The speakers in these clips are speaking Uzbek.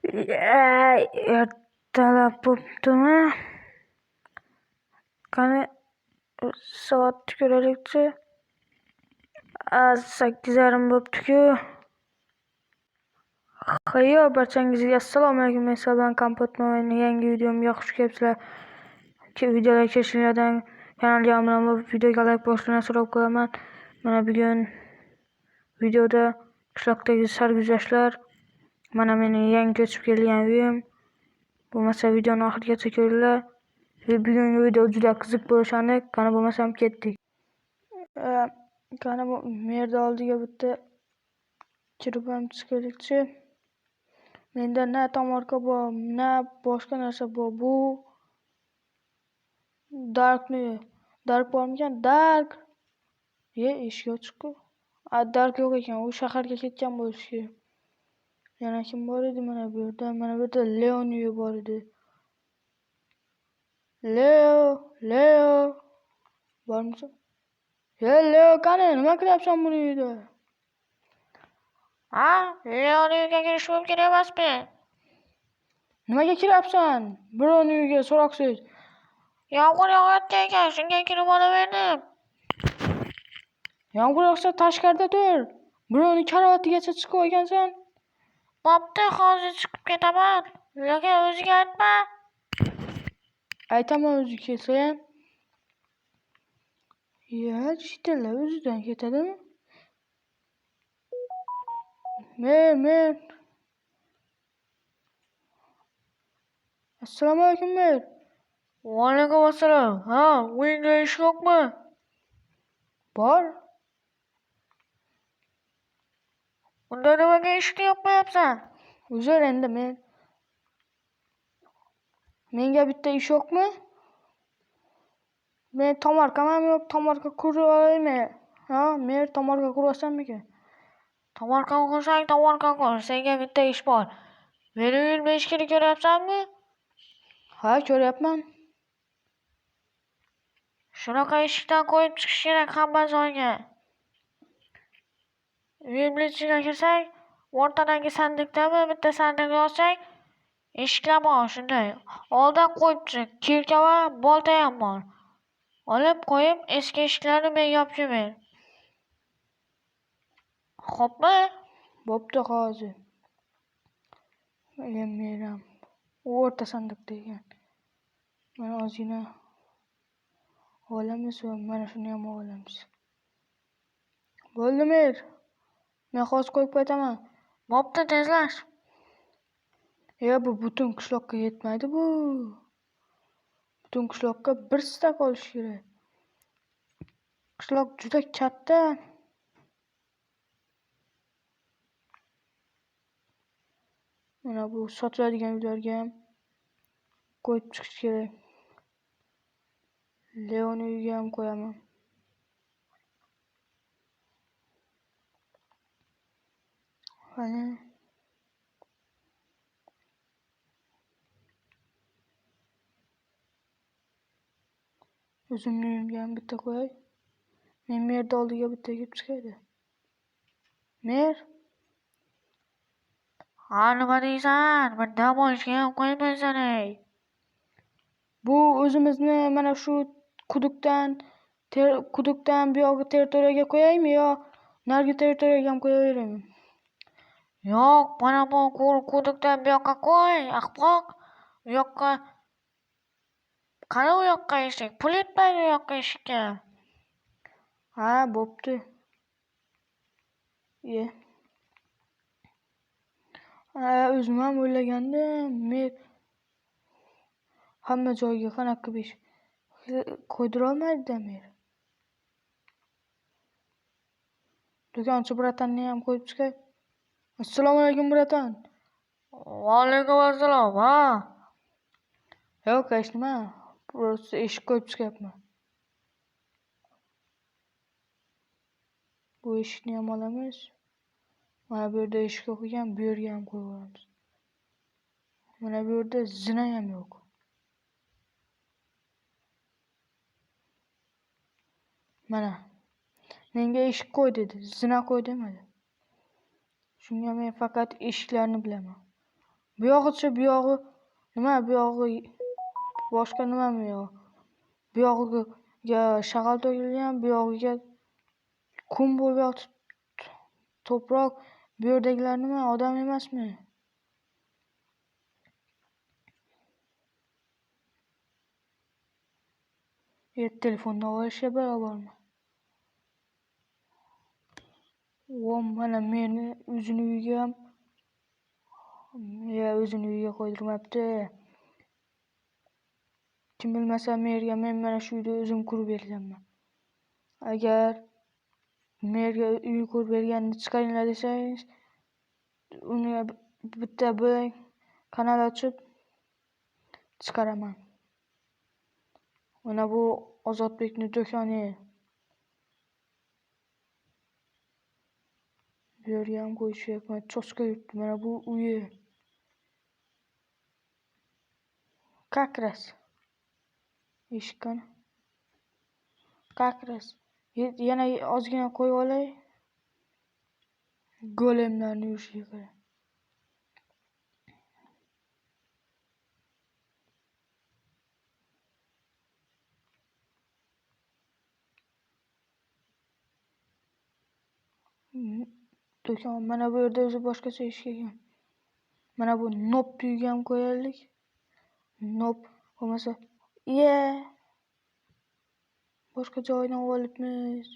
Ertalab bo'ptimi? Qani soatni ko'raylikchi. 8:30 bo'pti-ku. Hayyo, barchangizga assalomu alaykum. Men sizlar bilan Kompot Mobile'ning yangi videomga xush kelibsizlar. Videolar kelishinglardan kanalga obuna bo'lib, videoga like bosishni so'rab qolaman. Mana bugun videoda qishloqdagi sarguzashtlar, mana mening yangi ko'chib kelgan uyim. Bo'lmasa videoni oxirigacha ko'ringlar. Bugungi video juda qiziq bo'lishi aniq. Qani bo'lmasam ketdik. Qani bu merda oldiga bitta kirib ham chiqaylikchi. Menda na tomorka bor, na boshqa narsa bor. Bu Darkni, Dark bormikan? Dark. Ye, eshik ochiq-ku. Dark yo'q ekan, u shaharga ketgan bo'lishi kerak. Yana kim bor edi mana bu yerda? Mana bu yerda Leon uyi bor edi. Leo, Leo. Bormisan? Ye, Leo qani, nima qilyapsan buni uyida? Ha, Leon uyiga kirish mumkin emasmi? Nimaga kiryapsan? Birovning uyiga so'roqsiz. Yomg'ir yog'ayotgan ekan, shunga kirib olaverdim. Yomg'ir yog'sa tashqarida tur. Birovning karavatigacha chiqib olgansan. Bo'pti, hozir chiqib ketaman. Lekin o'ziga aytma. Aytaman o'zi kelsa ham. Ya, shitilla o'zidan ketadimi? Mer. Assalomu alaykum, mer. Va alaykum assalom. Ha, uyingda ish yo'qmi? Bor. Unda nimaga ishni yopmayapsan? Uzr endi men. Menga bitta ish yo'qmi? Men tomorkam ham yo'q, tomorka qurib olaymi? Ha, mer tomorka qurib olsammikan? Tomorka qursang, tomorka qur. Senga bitta ish bor. Meni uyimni eshigini ko'ryapsanmi? Ha, ko'ryapman. Shunaqa eshikdan qo'yib chiqish kerak hamma joyga. Uyimni ichiga kirsang, o'rtadagi sandiqdami bitta sandiqni ochsang, eshiklar bor shunday. Oldan qo'yib chiq, kirka va bolta ham bor. Olib qo'yib, eski eshiklarni men yopib ber. Xo'pmi? Bo'pti hozir. Meram. U o'rta sandiqda ekan. Mana ozgina olamiz va mana shuni ham olamiz. Bo'ldi, mer. Men hozir qo'yib qaytaman. Bo'pti, tezlash. Ya, bu butun qishloqqa yetmaydi bu. Butun qishloqqa bir stak olish kerak. Qishloq juda katta. Mana bu sotiladigan uylarga ham qo'yib chiqish kerak. Leon uyiga ham qo'yaman. Qani. O'zimni uyimga ham bitta qo'yay. Men merda oldiga bitta kelib chiqaydi. Mer? Ha, nima deysan? Bir dam olishga ham qo'ymaysan ey. Bu o'zimizni mana shu quduqdan bu yoqqa territoriyaga qo'yaymi yo narigi territoriyaga ham qo'yaveraymi? Yo'q, mana bu quduqdan bu yoqqa qo'y, ahmoq. U yoqqa qani u yoqqa eshik? Pul yetmaydi u yoqqa eshikka. Ha, bo'pti. Ye. Ha, o'zim ham o'ylagandim, men hamma joyga qanaqa qilib eshik qo'ydira olmaydi-da mer. Do'konchi bratanni ham qo'yib chiqay. Assalomu alaykum bratan. Va alaykum assalom. Ha. Yo'q, hech nima. Просто eshik qo'yib chiqyapman. Bu eshikni ham olamiz. Mana bu yerda eshik yo'q ekan, bu yerga ham qo'yib olamiz. Mana bu yerda zina ham yo'q. Mana menga eshik qo'y dedi, zina qo'y demadi. Shunga men faqat eshiklarni bilaman. Bu yog'ichi, bu yog'i nima, bu yog'i boshqa nimami yo? Bu yog'iga shag'al to'kilgan, bu yog'iga qum bo'lib yotibdi, to'proq. Bu yerdagilar nima, odam emasmi? Telefonda olishga barobarmi? O mana meni o'zini uyiga ham, ya o'zini uyiga qo'ydirmabdi. Kim bilmasa merga men mana shu uyda o'zim qurib berganman. Agar merga uy qurib berganini chiqaringlar desangiz, uni bitta bo'lak kanal ochib chiqaraman. Mana bu Ozodbekning do'koni. Bu yerga ham qo'yishyapman. Cho'chqa yuribdi. Mana bu uyi. Как раз. Eshik qani? Как раз. Yana ozgina qo'yib olay. Golemlarni yurishiga qarang. Do'kon mana bu yerda o'zi boshqacha eshik ekan. Mana bu nop uyiga ham qo'yaylik. Nop bo'lmasa, ye. Boshqa joydan olibmiz.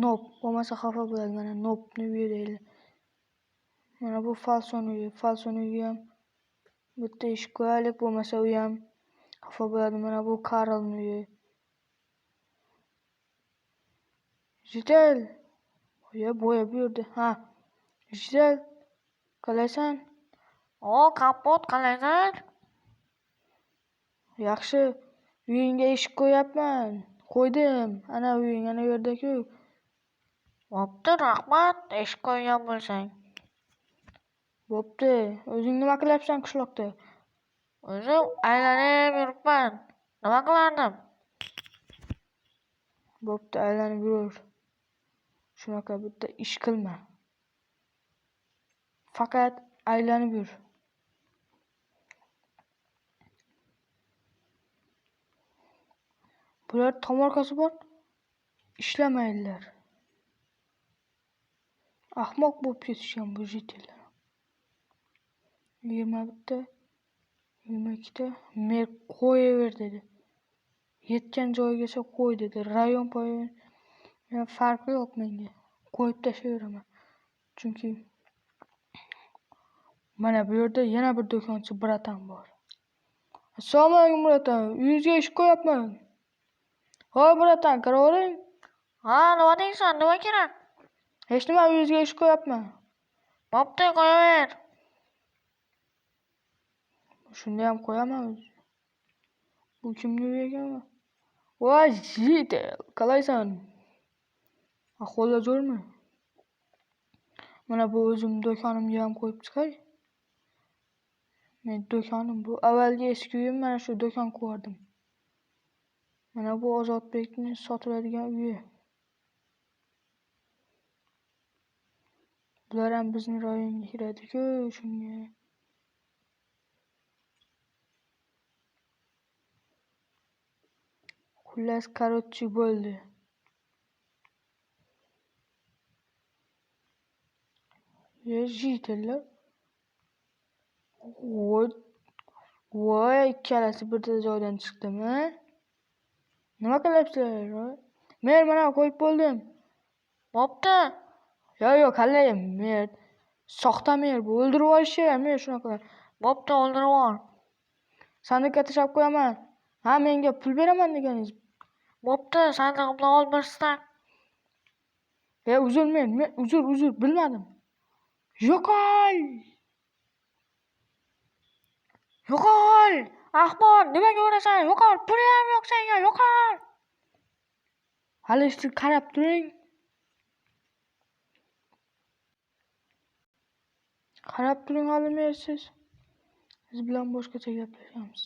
Nop bo'lmasa xafa bo'ladi. Mana nopni uyi deydi. Mana bu falson uyi. Falson uyiga ham bitta eshik qo'yaylik, bo'lmasa u ham xafa bo'ladi. Mana bu Karlning uyi. Jitel. Ya boya bu yerda. Ha. Jitel. Qalaysan? O, Kompot, qalaysan? Yaxshi. Uyingga eshik qo'yapman. Qo'ydim. Ana uying, ana yerda-ku. Bo'pti, rahmat, eshik qo'ygan bo'lsang. Bo'pti. O'zing nima qilyapsan qishloqda? O'zim aylanib yuribman. Nima qilardim? Bo'pti, aylanib yur. Shunaqa bitta ish qilma. Faqat aylanib yur. Bular tomorqasi bor, ishlamaydilar. Ahmoq bo'lib ketishgan bu jitellar. 21ta, 22ta mer qo'yaver dedi. Yetgan joyigacha qo'y dedi. Rayon poyon farqi yo'q menga. Qo'yib tashlayveraman. Chunki mana bu yerda yana bir do'konchi bratan bor. Assalomu alaykum bratan, uyingizga eshik qo'yapman. Hoy bratan, kiravering. Ha, nima deysan, nima kerak? Hech nima, uyingizga eshik qo'yapman. Bo'pti, qo'yaver. Shunda ham qo'yaman o'zi. Bu kimning uyi ekan? Voy, jitel, qalaysan? Ahvollar zo'rmi? Mana bu o'zim do'konimga ham qo'yib chiqay. Men do'konim bu. Avvalgi eski uyim mana shu do'kon qo'yardim. Mana bu Ozodbekning sotiladigan uyi. Bular ham bizning rayonga kiradi-ku, shunga. Xullas, короче bo'ldi. Jitellar. Voy, voy, ikkalasi bitta joydan chiqdimi? Nima qilyapsizlar? Men mana qo'yib bo'ldim. Bo'pti. Yo'q, yo'q, qalay, mer. Soxta mer bu, o'ldirib olish kerak, mer shunaqalar. Bo'pti, o'ldirib yubor. Sandiqqa tashlab qo'yaman. Ha, menga pul beraman deganingiz. Bo'pti, sandig'imni ol bir stak. Uzr men, men uzr, uzr, bilmadim. Yo'qol! Yo'qol! Ahmoq, nimaga urasan? Yo'qol, puli ham yo'q senga, yo'qol! Hali siz qarab turing. Qarab turing hali men siz. Siz bilan boshqacha gaplashamiz.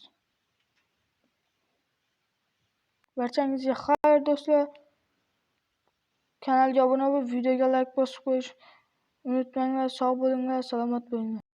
Barchangizga xayr do'stlar. Kanalga obuna bo'lib, videoga like bosib qo'yish Unutmanglar, sog' bo'linglar, salomat bo'linglar.